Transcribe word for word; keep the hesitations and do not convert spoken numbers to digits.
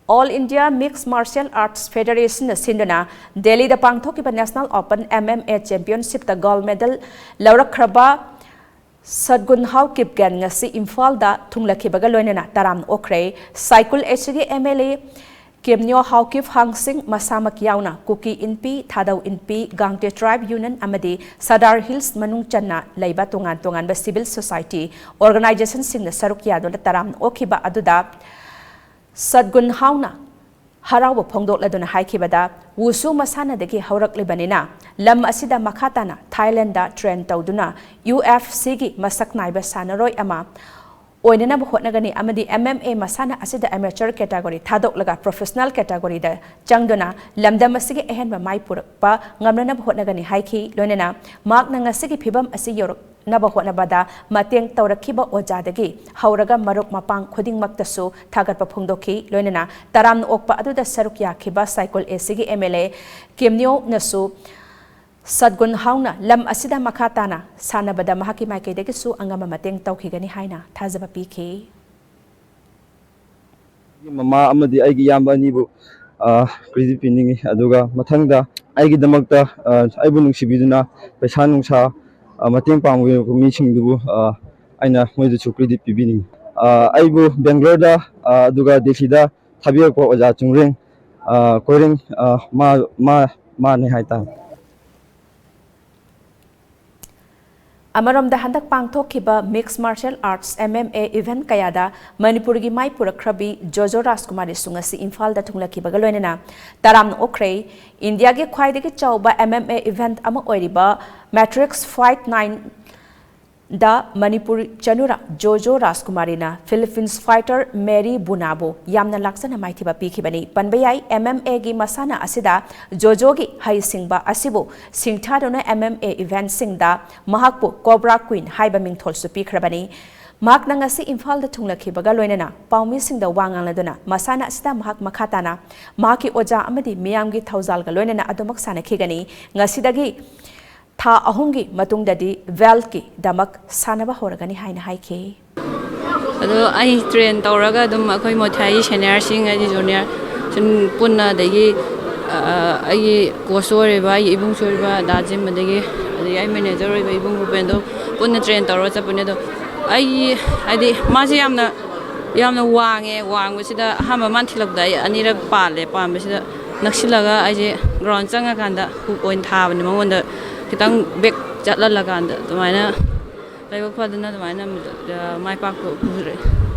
All India Mixed Martial Arts Federation ꯅ ꯁꯤꯟꯗꯨꯅ ꯗꯦꯜꯂꯤꯗ ꯄꯥꯡꯊꯣꯛꯈꯤꯕ National Open M M A Championship ꯇ gold medal ꯂꯧꯔꯛꯈ꯭ꯔꯕ ꯁꯠꯒꯨꯟꯍꯥꯎ ꯀꯤꯞꯒꯦꯟ ꯉꯁꯤ ꯏꯝꯐꯥꯜꯗ ꯊꯨꯡꯂꯈꯤꯕꯒ ꯂꯣꯏꯅꯅ ꯇꯔꯥꯝꯅ ꯑꯣꯛꯈ꯭ꯔꯦ꯫ ꯁꯥꯏꯀꯨꯜ ꯑꯦꯁꯤꯒꯤ M L A ꯀꯦꯝꯅꯤꯌꯣ ꯍꯥꯎꯀꯤꯞ ꯍꯥꯡꯁꯤꯡ ꯃꯁꯥꯃꯛ ꯌꯥꯎꯅ ꯀꯨꯀꯤ ꯏꯟꯄꯤ, ꯊꯥꯗꯧ ꯏꯟꯄꯤ, ꯒꯥꯡꯇꯦ tribe union ꯑꯃꯗꯤ Sadar Hills ꯃꯅꯨꯡ ꯆꯟꯅ ꯂꯩꯕ ꯇꯣꯉꯥꯟ ꯇꯣꯉꯥꯟꯕ civil society organization ꯁꯤꯡꯅ ꯁꯔꯨꯛ ꯌꯥꯗꯨꯅ ꯇꯔꯥꯝꯅ ꯑꯣꯛꯈꯤꯕ ꯑꯗꯨꯗ ꯁꯠꯒꯨꯟꯍꯥꯎꯅ ꯍꯔꯥꯎꯕ ꯐꯣꯡꯗꯣꯛꯂꯗꯨꯅ ꯍꯥꯏꯈꯤꯕꯗ, ꯋꯨꯁꯨ ꯃꯁꯥꯟꯅꯗꯒꯤ ꯍꯧꯔꯛꯂꯤꯕꯅꯤꯅ ꯂꯝ ꯑꯁꯤꯗ ꯃꯈꯥ ꯇꯥꯅ ꯊꯥꯏꯂꯦꯟꯗꯗ train ꯇꯧꯗꯨꯅ U F C ꯒꯤ ꯃꯁꯛ ꯅꯥꯏꯕ ꯁꯥꯟꯅꯔꯣꯏ ꯑꯃ ꯑꯣꯏꯅꯅꯕ ꯍꯣꯠꯅꯒꯅꯤ ꯑꯃꯗꯤ M M A ꯃꯁꯥꯟꯅ ꯑꯁꯤꯗ amateur category ꯊꯥꯗꯣꯛꯂꯒ professional category ꯗ ꯆꯪꯗꯨꯅ ꯂꯝꯗꯝ ꯑꯁꯤꯒꯤ ꯑꯍꯦꯟꯕ ꯃꯥꯏ ꯄꯨꯔꯛꯄ ꯉꯝꯅꯅꯕ ꯍꯣꯠꯅꯒꯅꯤ ꯍꯥꯏꯈꯤ꯫ ꯂꯣꯏꯅꯅ ꯃꯍꯥꯛꯅ ꯉꯁꯤꯒꯤ ꯐꯤꯕꯝ ꯑꯁꯤ ꯌꯧꯔꯛꯅꯕ ꯍꯣꯠꯅꯕꯗ ꯃꯇꯦꯡ ꯇꯧꯔꯛꯈꯤꯕ ꯑꯣꯖꯥꯗꯒꯤ ꯍꯧꯔꯒ ꯃꯔꯨꯞ ꯃꯄꯥꯡ ꯈꯨꯗꯤꯡꯃꯛꯇꯁꯨ ꯊꯥꯒꯠꯄ ꯐꯣꯡꯗꯣꯛꯈꯤ꯫ ꯂꯣꯏꯅꯅ ꯇꯔꯥꯝꯅ ꯑꯣꯛꯄ ꯑꯗꯨꯗ ꯁꯔꯨꯛ ꯌꯥꯈꯤꯕ ꯁꯥꯏꯀꯨꯜ ꯑꯦꯁꯤꯒꯤ M L A ꯀꯦꯝꯅꯤꯌꯣꯅꯁꯨ ꯁꯠꯒꯨꯟ ꯍꯥꯎꯅ ꯂꯝ ꯑꯁꯤꯗ ꯃꯈꯥ ꯇꯥꯅ ꯁꯥꯟꯅꯕꯗ ꯃꯍꯥꯛꯀꯤ ꯃꯥꯏꯀꯩꯗꯒꯤꯁꯨ ꯑꯉꯝꯕ ꯃꯇꯦꯡ ꯇꯧꯈꯤꯒꯅꯤ ꯍꯥꯏꯅ ꯊꯥꯖꯕ ꯄꯤꯈꯤ꯫ ꯑꯩꯒꯤ ꯃꯃꯥ ꯑꯃꯗꯤ ꯑꯩꯒꯤ ꯏꯌꯥꯝꯕ ꯑꯅꯤꯕꯨ credit ꯄꯤꯅꯤꯡꯏ꯫ ꯑꯗꯨꯒ ꯃꯊꯪꯗ ꯑꯩꯒꯤꯗꯃꯛꯇ ꯑꯩꯕꯨ ꯅꯨꯡꯁꯤꯕꯤꯗꯨꯅ ꯄꯩꯁꯥ ꯅꯨꯡꯁꯥ ꯃꯇꯦꯡ ꯄꯥꯡꯕꯤꯔꯛꯄ ꯃꯤꯁꯤꯡꯗꯨꯕꯨ ꯑꯩꯅ ꯃꯣꯏꯗꯁꯨ credit ꯄꯤꯕꯤꯅꯤꯡꯏ꯫ ꯑꯩꯕꯨ ꯕꯦꯡꯒ꯭ꯂꯣꯔꯗ ꯑꯗꯨꯒ ꯗꯦꯜꯍꯤꯗ ꯊꯥꯕꯤꯔꯛꯄ ꯑꯣꯖꯥ ꯆꯨꯡꯔꯦꯡ ꯀꯣꯏꯔꯦꯡ ꯃꯥ ꯃꯥ ꯃꯥꯅꯤ ꯍꯥꯏꯇꯥꯔꯦ꯫ ꯑꯃꯔꯣꯝꯗ ꯍꯟꯗꯛ ꯄꯥꯡꯊꯣꯛꯈꯤꯕ Mixed Martial Arts M M A event ꯀꯌꯥꯗ ꯃꯅꯤꯄꯨꯔꯒꯤ ꯃꯥꯏ ꯄꯨꯔꯛꯈ꯭ꯔꯕꯤ ꯖꯣꯖꯣ ꯔꯥꯖꯀꯨꯃꯥꯔꯤꯁꯨ ꯉꯁꯤ ꯏꯝꯐꯥꯜꯗ ꯊꯨꯡꯂꯈꯤꯕꯒ ꯂꯣꯏꯅꯅ ꯇꯔꯥꯝꯅ ꯑꯣꯛꯈ꯭ꯔꯦ꯫ ꯏꯟꯗꯤꯌꯥꯒꯤ ꯈ꯭ꯋꯥꯏꯗꯒꯤ ꯆꯥꯎꯕ M M A event ꯑꯃ ꯑꯣꯏꯔꯤꯕ Matrix Fight Night ꯗ ꯃꯅꯤꯄꯨꯔ ꯆꯅꯨꯔꯥ ꯖꯣꯖꯣ ꯔꯥꯖꯀꯨꯃꯥꯔꯤꯅ Philippines fighter Mary ꯕꯨꯅꯥꯕꯨ ꯌꯥꯝꯅ ꯂꯥꯛꯆꯅ ꯃꯥꯏꯊꯤꯕ ꯄꯤꯈꯤꯕꯅꯤ꯫ ꯄꯟꯕ ꯌꯥꯏ, M M A ꯒꯤ ꯃꯁꯥꯟꯅ ꯑꯁꯤꯗ ꯖꯣꯖꯣꯒꯤ ꯍꯩꯁꯤꯡꯕ ꯑꯁꯤꯕꯨ ꯁꯤꯡꯊꯥꯗꯨꯅ M M A event ꯁꯤꯡꯗ ꯃꯍꯥꯛꯄꯨ Cobra Queen ꯍꯥꯏꯕ ꯃꯤꯡꯊꯣꯜꯁꯨ ꯄꯤꯈ꯭ꯔꯕꯅꯤ꯫ ꯃꯍꯥꯛꯅ ꯉꯁꯤ ꯏꯝꯐꯥꯜꯗ ꯊꯨꯡꯂꯈꯤꯕꯒ ꯂꯣꯏꯅꯅ ꯄꯥꯎꯃꯤꯁꯤꯡꯗ ꯋꯥ ꯉꯥꯡꯂꯗꯨꯅ ꯃꯁꯥꯟꯅ ꯑꯁꯤꯗ ꯃꯍꯥꯛ ꯃꯈꯥ ꯇꯥꯅ ꯃꯍꯥꯛꯀꯤ ꯑꯣꯖꯥ ꯑꯃꯗꯤ ꯃꯤꯌꯥꯝꯒꯤ ꯊꯧꯖꯥꯜꯒ ꯂꯣꯏꯅꯅ ꯑꯗꯨꯃꯛ ꯁꯥꯟꯅꯈꯤꯒꯅꯤ꯫ ꯉꯁꯤꯗꯒꯤ ꯊꯥ ꯑꯍꯨꯝꯒꯤ ꯃꯇꯨꯡꯗꯗꯤ ꯕꯦꯜꯠꯀꯤꯗꯃꯛ ꯁꯥꯟꯅꯕ ꯍꯧꯔꯒꯅꯤ ꯍꯥꯏꯅ ꯍꯥꯏꯈꯤ꯫ ꯑꯗꯣ ꯑꯩ ꯇ꯭ꯔꯦꯟ ꯇꯧꯔꯒ ꯑꯗꯨꯝ ꯑꯩꯈꯣꯏ ꯃꯣꯊꯥꯏꯒꯤ ꯁꯦꯅꯤꯌꯔꯁꯤꯡ, ꯍꯥꯏꯗꯤ ꯖꯨꯅꯤꯌꯔ ꯁꯨꯝ ꯄꯨꯟꯅ, ꯑꯗꯒꯤ ꯑ, ꯑꯩꯒꯤ ꯀꯣꯆꯁꯨ ꯑꯣꯏꯔꯤꯕ ꯑꯩꯒꯤ ꯏꯕꯨꯡꯁꯨ ꯑꯣꯏꯔꯤꯕ ꯗꯥ ꯖꯤꯝ, ꯑꯗꯒꯤ ꯑꯗꯒꯤ ꯑꯩ ꯃꯦꯅꯦꯖꯔ ꯑꯣꯏꯕ ꯏꯕꯨꯡ ꯚꯨꯄꯦꯟꯗꯣ ꯄꯨꯟꯅ ꯇ꯭ꯔꯦꯟ ꯇꯧꯔꯒ ꯆꯠꯄꯅꯦ꯫ ꯑꯗꯣ ꯑꯩꯒꯤ, ꯍꯥꯏꯗꯤ ꯃꯥꯁꯦ ꯌꯥꯝꯅ ꯌꯥꯝꯅ ꯋꯥꯡꯉꯦ꯫ ꯋꯥꯡꯕꯁꯤꯗ ꯑꯍꯥꯟꯕ ꯃꯥꯅ ꯊꯤꯜꯂꯛꯄꯗ ꯑꯩ ꯑꯅꯤꯔꯛ ꯄꯥꯜꯂꯦ꯫ ꯄꯥꯟꯕꯁꯤꯗ ꯅꯛꯁꯤꯜꯂꯒ ꯑꯩꯁꯦ ꯒ꯭ꯔꯥꯎꯟ ꯆꯪꯉꯀꯥꯟꯗ ꯍꯨꯛ ꯑꯣꯏꯅ ꯊꯥꯕꯅꯦ ꯃꯉꯣꯟꯗ, ꯈꯤꯇꯪ ꯕꯦꯛ ꯆꯠꯍꯜꯂꯀꯥꯟꯗ꯫ ꯑꯗꯨꯃꯥꯏꯅ ꯂꯥꯏꯕꯛ ꯐꯗꯅ ꯑꯗꯨꯃꯥꯏꯅ, ꯑ, ꯃꯥꯏ ꯄꯥꯛꯄ ꯄꯨꯔꯛꯑꯦ꯫